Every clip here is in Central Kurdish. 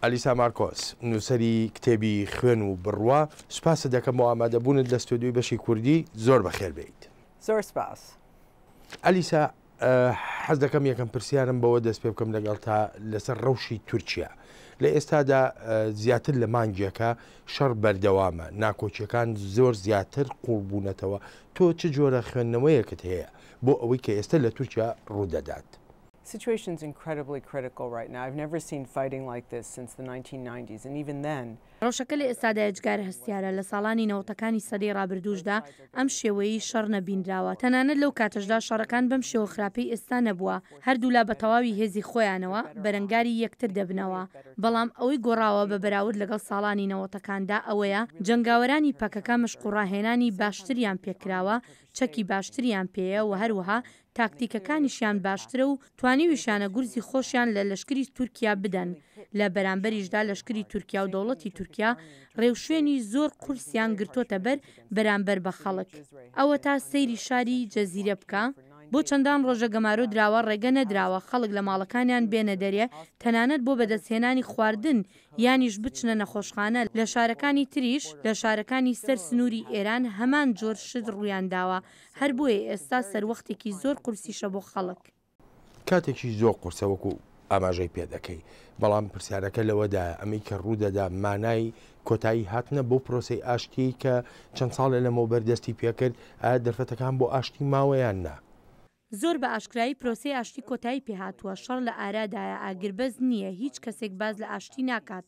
ئەلیسا مارکۆس، نووسەری کتێبی خوێن و بڕوا، سوپاست دەکەم بۆ ئامادەبوونت لە ستۆدیۆی بەشی کوردی، زۆر بەخێر بێیت. زۆر سپاس. ئەلیسا، حەز دەکەم یەکەم پرسیارم بەوە دەست پێ بکەم لەگەڵ تا لەسەر ڕەوشی تورکیا. لە ئێستادا زیاتر لە مانگێکە شەڕ بەردەوامە، ناکۆکیەکان زۆر زیاتر قوڵ بوونەتەوە، تۆ چ جۆرە خوێندنەوەیەکت هەیە بۆ ئەوەی کە ئێستا لە تورکیا ڕوودەدات؟ Situation's incredibly critical right now. I've never seen fighting like this since the 1990s and even then. ڕەوشەکە لە ئێستادا ئێجگار هەستیارە، لە ساڵانی نەوەتەکانی سەدەی ڕابردووشدا ئەم شێوەیەی شەڕ نەبینراوە، تەنانەت لەو کاتەشدا شەڕەکان بەم شێوە خراپەی ئێستا نەبووە، هەردوولا بە تەواوی هێزی خۆیانەوە بەرەنگاری یەکتر دەبنەوە، بەڵام ئەوەی گۆڕاوە بە بەراورد لەگەڵ ساڵانی نەوەتەکاندا ئەوەیە جەنگاوەرانی پەکەکە مەشق و ڕاهێنانی باشتریان پێکراوە، چەکی باشتریان پێیە و هەروەها تاکتیکەکانیشیان باشترە و توانیویشیانە گورزی خۆشیان لە لەشکری تورکیا بدەن، لە بەرامبەریشدا لەشکری تورکیا و دەوڵەتی تورکیا ڕێوشوێنی زۆر قورسیان گرتۆتە بەر بەرامبەر بە خەڵک. ئەوەتا سەیری شاری جزیرە بکە، بۆ چەندان ڕۆژە گەمارۆ دراوە، ڕێگە نەدراوە خەڵک لە ماڵەکانیان بێنە دەرێ، تەنانەت بۆ بەدەستهێنانی خواردن یانیش بچنە نەخۆشخانە، لە شارەکانی تریش، لە شارەکانی سەر سنووری ئێران هەمان جۆر شت ڕوویان داوە، هەر بۆیە ئێستا سەروەختێکی زۆر قورسیشە بۆ خەڵک. کاتێکی زۆر قورسە وەکو ئاماژەی پێ دەکەی، بەڵام پرسیارەکە لەوەدایە ئەمەی کە ڕوودەدا مانای کۆتایی هاتنە بەو پرۆسەی ئاشتییەی کە چەند ساڵێ لەمەوبەر دەستی پێکرد، ئایا دەرفەتەکان بۆ ئاشتی ماوە یان نا؟ زۆر بە ئاشکرایی پرۆسەی ئاشتی کۆتایی پێهاتووە، شەڕ لە ئارادایە، ئاگربەست نییە، هیچ کەسێک باس لە ئاشتی ناکات،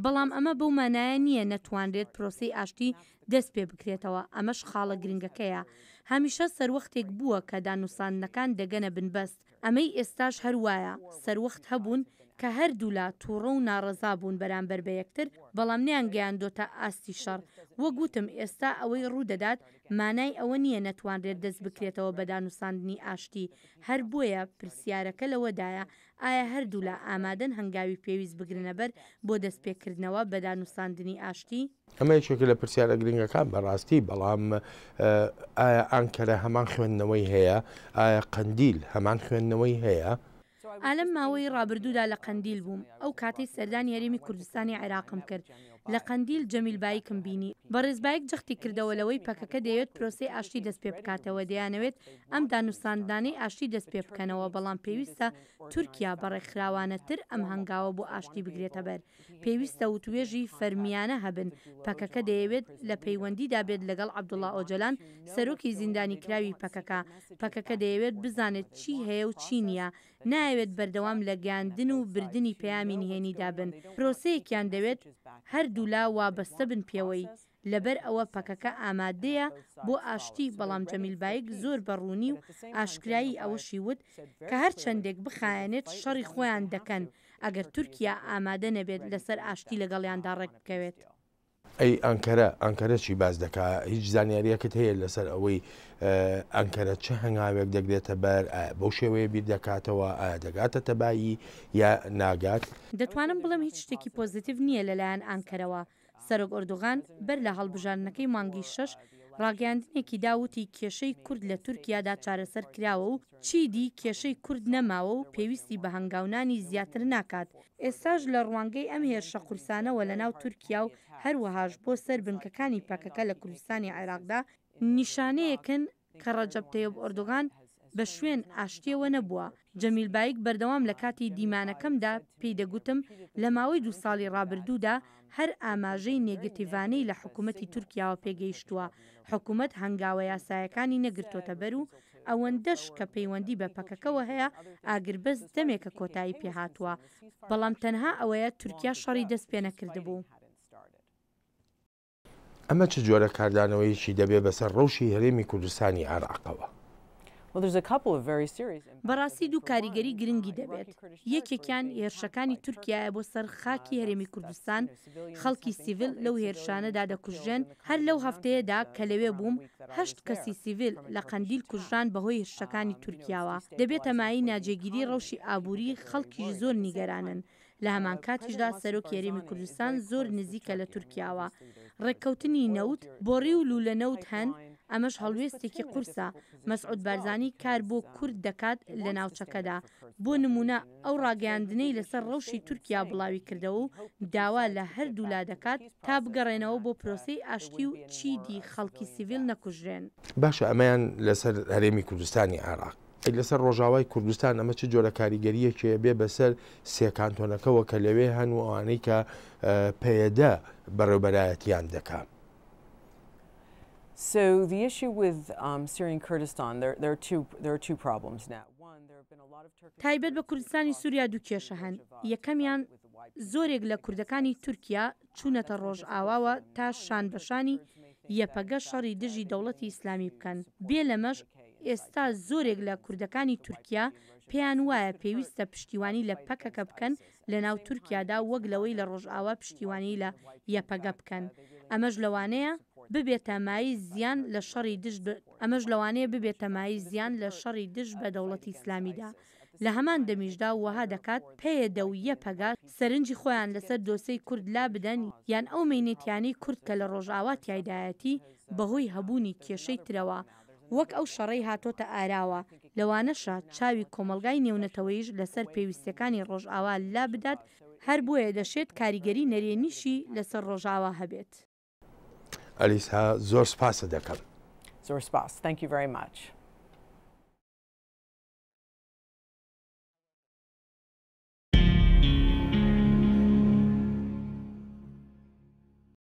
بەڵام ئەمە بەو مانایە نییە نەتوانرێت پرۆسەی ئاشتی دەست پێبکرێتەوە، ئەمەش خاڵە گرنگەکەیە. هەمیشە سەروەختێک بووە کە دانوساندنەکان دەگەنە بنبەست، ئەمەی ئێستاش هەر وایە، سەروەخت هەبوون کە هەردوولا توڕە و ناڕەزا بوون بەرامبەر بە یەکتر، بەڵام نەیانگەیاندۆتە ئاستی شەڕ. وەک وتم ئێستا ئەوەی ڕوودەدات مانای ئەوە نییە نەتوانرێت دەست بکرێتەوە بە دانوساندنی ئاشتی، هەر بۆیە پرسیارەکە لەوەدایە ئایا هەردوولا ئامادەن هەنگاوی پێویست بگرنەبەر بۆ دەستپێکردنەوە بە دانوساندنی ئاشتی؟ ئەمە یەکێکە لە پرسیارە گرنگەکان بەڕاستی، بەڵام ئایا ئانکەرە هەمان خوێندنەوەی هەیە؟ ئایا قەندیل هەمان خوێندنەوەی هەیە؟ ئالەم ماوەی ڕابردوودا لە قەندیل بووم، ئەو کاتەی سەردانی هەرێمی کوردستانی عێراقم کرد، لە قەندیل جەمیل بایکم بینی. بەڕێز بایک جەختی کردەوە لەوەی پەکەکە دەیەوێت پرۆسەی ئاشتی دەستپێبکاتەوە، دەیانەوێت ئەم دانوستاندنانەی ئاشتی دەستپێبکەنەوە، بەڵام پێویستە تورکیا بە ڕێکخراوانەتر ئەم هەنگاوە بۆ ئاشتی بگرێتەبەر. پێویستە وتوێژی فەرمییانە هەبن، پەکەکە دەیەوێت لە پەیوەندیدا بێت لەگەڵ عەبدوڵا ئۆجەلان، سەرۆکی زیندانیکراوی پەکەکە. پەکەکە دەیەوێت بزانێت چی هەیە و چی نییە، نایەوێت بەردەوام لە گەیاندن و بردنی پەیامی نهێنیدا بن، پرۆسەیەکیان دەوێت هەردوولا وابەستە بن پێوەی، لەبەر ئەوە پەکەکە ئامادەیە بۆ ئاشتی، بەڵام جەمیل بایک زۆر بە ڕوونی و ئاشکرایی ئەوەشی وت کە هەرچەندێک بخایەنێت شەڕی خۆیان دەکەن ئەگەر تورکیا ئامادە نەبێت لەسەر ئاشتی لەگەڵیاندا ڕێکبکەوێت. ئەی ئەنکەرە، ئەنکەرە چی باس دەکا؟ هیچ زانیاریەکت هەیە لەسەر ئەوەی ئەنکەرە چ هەنگاوێک دەگرێتە بەر؟ ئایا بەو شێوەیە بیر دەکاتەوە؟ ئایا دەگاتە تەبایی یا ناگات؟ دەتوانم بڵێم هیچ شتێکی پۆزیتیڤ نییە لەلایەن ئانکەرەوە. سەرۆک ئۆردوغان بەر لە هەڵبژاردنەکەی مانگی شەش ڕاگەیاندنێکی دا وتی کێشەی کورد لە تورکیادا چارەسەر کراوە و چیدی کێشەی کورد نەماوە و پێویستی بە هەنگاونانی زیاتر ناکات، ئێستاش لە ڕوانگەی ئەم هێرشە قورسانەوە لە ناو تورکیا و هەروەهاش بۆ سەر بنکەکانی پەکەکە لە کوردستانی عێراقدا، نیشانەیەکن کە ڕەجەب تەیب ئۆردوغان بە شوێن ئاشتییەوە نەبووە. جەمیل بایک بەردەوام لە کاتی دیمانەکەمدا پێی دەگوتم لە ماوەی دوو ساڵی ڕابردوودا هەر ئاماژەی نێگەتیڤانەی لە حکوومەتی تورکیاوە پێگەیشتووە، حکوومەت هەنگاوە یاسایەکانی نەگرتۆتە بەر و ئەوەندەش کە پەیوەندی بە پەکەکەوە هەیە ئاگربەست دەمێکە کۆتایی پێهاتووە، بەڵام تەنها ئەوەیە تورکیا شەڕی دەست پێنەکردبوو. ئەمە چ جۆرە کاردانەوەیەکی دەبێ بەسەر ڕەوشی هەرێمی کوردستانی عێراقەوە؟ بەڕاستی دوو کاریگەری گرنگی دەبێت، یەکێکیان هێرشەکانی تورکیایە بۆ سەر خاکی هەرێمی کوردستان، خەڵکی سیڤیل لەو هێرشانەدا دەکوژرێن، هەر لەو هەفتەیەدا کە لەوێ بووم هەشت کەسی سیڤیل لە قەندیل کوژران بەهۆی هێرشەکانی تورکیاوە، دەبێتە مایەی ناجێگیری ڕەوشی ئابووری، خەڵکیش زۆر نیگەرانن، لە هەمانکاتیشدا سەرۆکی هەرێمی کوردستان زۆر نزیکە لە تورکیاوە. ڕێککەوتنی نەوت، بۆڕی و لوولە نەوت هەن، ئەمەش هەڵوێستێکی قورسە، مەسعود بارزانی کار بۆ کورد دەکات لە ناوچەکەدا، بۆ نموونە ئەو ڕاگەیاندنەی لەسەر ڕەوشی تورکیا بڵاویکردەوە و داوا لە هەردوولا دەکات تا بگەڕێنەوە بۆ پرۆسەی ئاشتی و چیدی خەڵکی سیڤیل نەکوژرێن. باشە ئەمەیان لەسەر هەرێمی کوردستانی عێراق، ئەی لەسەر ڕۆژاوای کوردستان ئەمە چ جۆرە کاریگەرییەکی ئەبێ بەسەر سێ کانتۆنەکەوە کە لەوێ هەن و ئەوانەی کە پەیەدە بەڕێوبەرایەتیان دەکا؟ So the issue with Syrian Kurdistan, there, there, are two, there are two problems now. One, there have been a lot of Turkish تایبەت بە کوردستانی سووریا دوو کێشە هەن، یەکەمیان زۆرێک لە کوردەکانی تورکیا چوونەتە ڕۆژئاواوە تا شان بە شانی یەپەگە شەڕی دژی دەوڵەتی ئیسلامی بکەن، بێ لەمەش ئێستا زۆرێک لە کوردەکانی تورکیا پێیان وایە پێویستە پشتیوانی لە پەکەکە بکەن لەناو تورکیادا وەک لەوەی لە ڕۆژئاوا پشتیوانی لە یەپەگە بکەن ئەمەش لەوانەیە ببێتە مایەی زیان لە شەڕی دژ ئەمەش لەوانەیە ببێتە مایەی زیان لە شەڕی دژ بە دەوڵەتی ئیسلامیدا لە هەمان دەمیشدا وەها دەکات پەیەدە و یەپەگە سەرنجی خۆیان لەسەر دۆسێی کورد لابدەن یان ئەو مەینەتیانەی کورد کە لە ڕۆژئاوا تیایدایەتی بەهۆی هەبوونی کێشەی ترەوە وەک ئەو شەڕەی هاتۆتە ئاراوە، لەوانەشە چاوی کۆمەڵگای نێونەتەوەییش لەسەر پێویستیەکانی ڕۆژئاوا لابدات، هەر بۆیە دەشێت کاریگەری نەرێنیشی لەسەر ڕۆژئاوا هەبێت. ئەلیسا زۆر سپاست دەکەم. زۆر سپاس. Thank you very much.